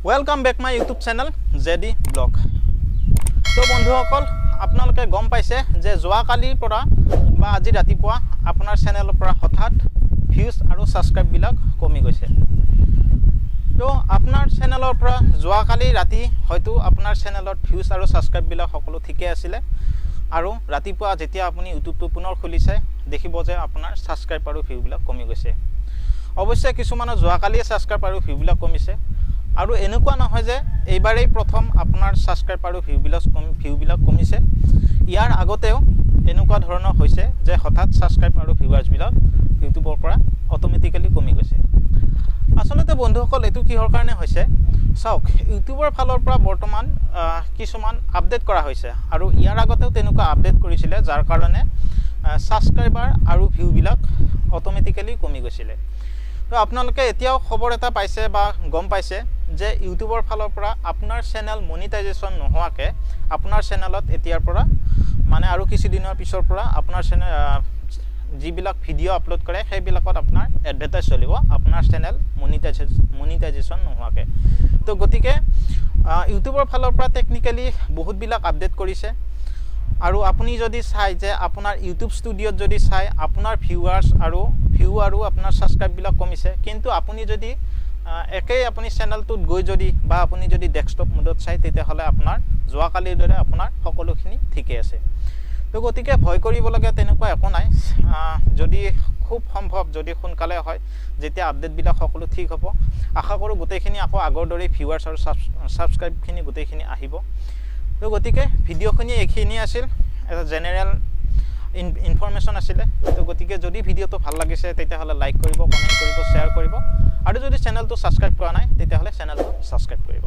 Welcome back my YouTube channel JD Blog। তো বন্ধুসকল, আপোনালোকে গম পাইছে যে যোৱাকালিৰ পৰা বা আজি ৰাতিপুৱা আপোনাৰ চেনেলৰ পৰা হঠাৎ ভিউজ আৰু ছাবস্ক্ৰাইববিলাক কমি গৈছে। তো আপোনাৰ চেনেলৰ পৰা যোৱাকালি ৰাতি হয়তো আপোনাৰ চেনেলত ভিউজ আৰু ছাবস্ক্ৰাইববিলাক সকলো ঠিকে আছিলে আৰু ৰাতিপুৱা যেতিয়া আপুনি ইউটিউবটো পুনৰ খুলিছে, দেখিব যে আপোনাৰ ছাবস্ক্ৰাইব আৰু ভিউবিলাক কমি গৈছে। অৱশ্যে কিছুমানৰ যোৱাকালিয়ে ছাবস্ক্ৰাইব আৰু ভিউবিলাক কমিছে আৰু এনেকুৱা নহয় যে এইবাৰেই প্ৰথম আপোনাৰ ছাবস্ক্ৰাইব আৰু ভিউবিলাক কমিছে। ইয়াৰ আগতেও এনেকুৱা ধৰণৰ হৈছে যে হঠাৎ ছাবস্ক্ৰাইব আৰু ভিউৱাৰ্ছবিলাক ইউটিউবৰ পৰা অট'মেটিকেলি কমি গৈছে। আচলতে বন্ধুসকল, এইটো কিহৰ কাৰণে হৈছে চাওক। ইউটিউবৰ ফালৰ পৰা বৰ্তমান কিছুমান আপডেট কৰা হৈছে আৰু ইয়াৰ আগতেও তেনেকুৱা আপডেট কৰিছিলে, যাৰ কাৰণে ছাবস্ক্ৰাইবাৰ আৰু ভিউবিলাক অট'মেটিকেলি কমি গৈছিলে। তো আপোনালোকে এতিয়াও খবৰ এটা পাইছে বা গম পাইছে যে ইউটিউবৰ ফালৰ পৰা আপোনাৰ চেনেল মনিটাইজেশ্যন নোহোৱাকৈ আপোনাৰ চেনেলত এতিয়াৰ পৰা, মানে আৰু কিছুদিনৰ পিছৰ পৰা আপোনাৰ চেনেল যিবিলাক ভিডিঅ' আপলোড কৰে, সেইবিলাকত আপোনাৰ এডভাৰটাইজ চলিব, আপোনাৰ চেনেল মনিটাইজেশ্যন নোহোৱাকৈ। তো গতিকে ইউটিউবৰ ফালৰ পৰা টেকনিকেলি বহুতবিলাক আপডেট কৰিছে আৰু আপুনি যদি চাই যে আপোনাৰ ইউটিউব ষ্টুডিঅ'ত যদি চাই আপোনাৰ ভিউৱাৰ্ছ আৰু ভিউ আৰু আপোনাৰ ছাবস্ক্ৰাইববিলাক কমিছে, কিন্তু আপুনি যদি একেই আপুনি চেনেলটোত গৈ যদি বা আপুনি যদি ডেস্কটপ মোডত চাই, তেতিয়াহ'লে আপোনাৰ যোৱাকালিৰ দৰে আপোনাৰ সকলোখিনি ঠিকে আছে। তো গতিকে ভয় কৰিবলগীয়া তেনেকুৱা একো নাই। যদি খুব সম্ভৱ যদি সোনকালে হয়, যেতিয়া আপডেটবিলাক সকলো ঠিক হ'ব, আশা কৰোঁ গোটেইখিনি আকৌ আগৰ দৰেই ভিউৱাৰ্ছ আৰু ছাবস্ক্ৰাইবখিনি গোটেইখিনি আহিব। তো গতিকে ভিডিঅ'খিনি এইখিনি আছিল, এটা জেনেৰেল ইনফৰমেশ্যন আছিলে। তো গতিকে যদি ভিডিঅ'টো ভাল লাগিছে, তেতিয়াহ'লে লাইক কৰিব, কমেণ্ট কৰিব, শ্বেয়াৰ কৰিব আৰু যদি চেনেলটো ছাবস্ক্ৰাইব কৰা নাই, তেতিয়াহ'লে চেনেলটো ছাবস্ক্ৰাইব কৰিব।